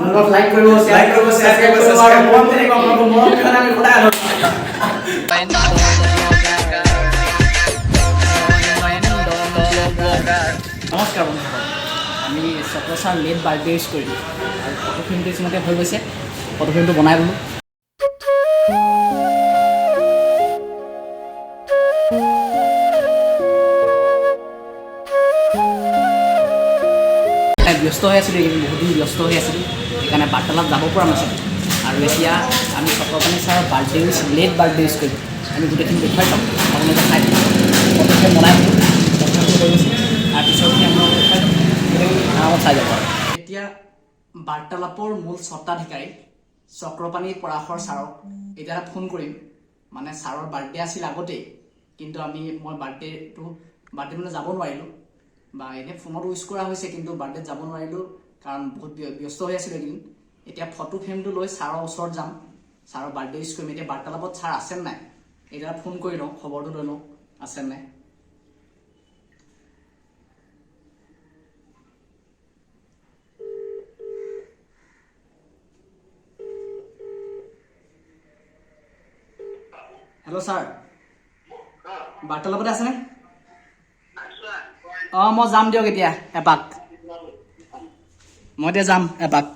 নন্দন like কৰিব, like কৰিব, share কৰিব, আৰু subscribe মৰম তেনেকুৱা আপোনালোকৰ মৰম কাৰণে আমি সদায় আদৰো। নমস্কাৰ বন্ধুসকল, আমি চক্ৰ ছাৰ লেট বাৰ্থডে উইচ কৰিলোঁ আৰু ফটো ফ্ৰেমটো ইতিমধ্যে হৈ গৈছে। ফটো ফ্ৰেমটো বনাই ল'লোঁ। ব্যস্ত হৈ আছিলোঁ এইকেইদিন, বহুত দিন ব্যস্ত হৈ আছিলোঁ, সেইকাৰণে বাৰ্তালাপ যাব পৰা নাছিলোঁ। আৰু এতিয়া আমি চক্ৰপাণি ছাৰৰ birthday wish, late birthday wish কৰিম। আমি গোটেইখিনি দেখুৱাই যাম, আপোনালোকে চাই থাকিব। ফটো ফ্ৰেম বনাই ল'লোঁ, ফটো ফ্ৰেমটো হৈ গৈছে। তাৰ পিছৰখিনি আপোনালোকে দেখুৱাই যাম, গোটেইখিনি আৰামত চাই যাব। আৰু এতিয়া বাৰ্তালাপৰ মূল স্বত্বাধিকাৰী চক্ৰপাণি পৰাশৰ ছাৰক এতিয়া এটা ফোন কৰিম। মানে ছাৰৰ বাৰ্থডে আছিল আগতেই, কিন্তু মই বাৰ্থডে মানে যাব নোৱাৰিলোঁ, বা এনেই ফোনত উইচ কৰা হৈছে, কিন্তু বাৰ্থডেত যাব নোৱাৰিলোঁ, কাৰণ বহুত ব্যস্ত হৈ আছিলোঁ এইকেইদিন। এতিয়া ফটো ফ্ৰেমটো লৈ ছাৰৰ ওচৰত যাম, ছাৰৰ বাৰ্থডে উইচ কৰিম। এতিয়া বাৰ্তালাপত ছাৰ আছে নাই, এতিয়া ফোন কৰি লওঁ, খবৰটো লৈ লওঁ আছে নাই। হেল্ল' ছাৰ, বাৰ্তালাপতে আছেনে? অঁ, মই যাম দিয়ক এতিয়া এপাক। মই এতিয়া যাম এপাক।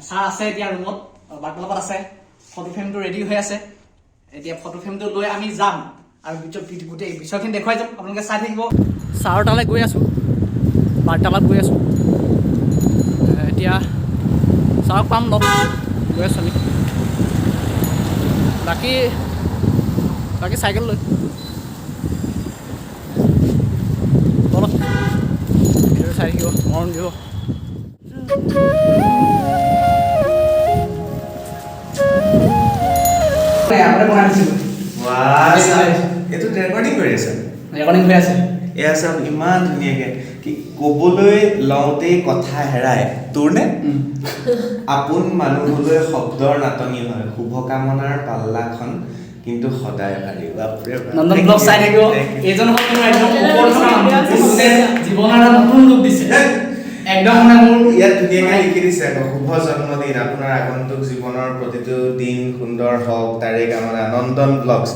ছাৰ আছে এতিয়া ৰুমত, বাৰ্তালাপত আছে। ফটো ফ্ৰেমটো ৰেডি হৈ আছে। এতিয়া ফটো ফ্ৰেমটো লৈ আমি যাম আৰু গোটেই বিষয়খিনি দেখুৱাই যাম, আপোনালোকে চাই থাকিব। ছাৰৰ তালৈ গৈ আছোঁ, বাৰ্তালাপ গৈ আছোঁ। এতিয়া ছাৰক পাম, লগ গৈ আছোঁ আমি। বাকী বাকী চাইকেল লৈ বলক। ভিডিঅ'টো চাই থাকিব, মৰম দিব। আগতে বনাই দিছিলোঁ। ৱাহ, এইটো ৰেকৰ্ডিং কৰি আছে? ৰেকৰ্ডিং হৈ আছে। এয়া চাওক, ইমান ধুনীয়াকে। কি ক'বলৈ লওঁতেই কথা হেৰাই তোৰ নে আপোন মানুহলৈ শব্দৰ নাটনি হয়, শুভকামনাৰ পাল্লাখন কিন্তু সদায় ভাৰী। বাপৰে বাপ। নন্দন Thank blog you, চাই থাকিব। thank you. এইজন হ'ল মোৰ একদম ওপৰত থকা মানুহ, যোনে জীৱনৰ এটা নতুন ৰূপ দিছে একদম, মানে মোৰ ইয়াত ধুনীয়াকে লিখি দিছে আকৌ, শুভ জন্মদিন, আপোনাৰ আগন্তুক জীৱনৰ প্ৰতিটো দিন সুন্দৰ হওক তাৰে কামনা, নন্দন ব্লগছ।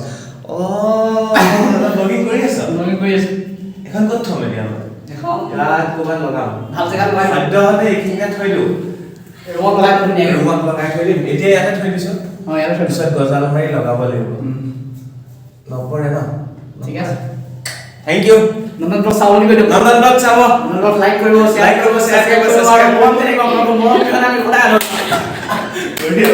অ, ব্লগিং কৰি আছ? ব্লগিং কৰি আছো। এখন ক'ত থ'ম এতিয়া মই? এখন ইয়াত ক'ৰবাত লগাম। ভাল জেগাত লগাই থ'ম। সদ্যহতে এইখিনিতে থৈ দিওঁ। ৰুমত লগাই থৈ ধুনীয়াকে। ৰুমত লগাই থৈ দিম। এতিয়া ইয়াতে থৈ দিছো। অঁ, ইয়াতে থৈ দিছোঁ। পিছত গজাল মাৰি লগাব লাগিব। নপৰে ন? ঠিক আছে। Thank you. নন্দন ব্লগ চাব বুলি কৈ দিয়ক। নন্দন ব্লগ চাব। নন্দন ব্লগ লাইক কৰিব, লাইক কৰিব, শ্বেয়াৰ কৰিব, আৰু subscribe মৰম তেনেকুৱা আপোনালোকৰ মৰম কাৰণে আমি সদায় আদৰো। বঢ়িয়া।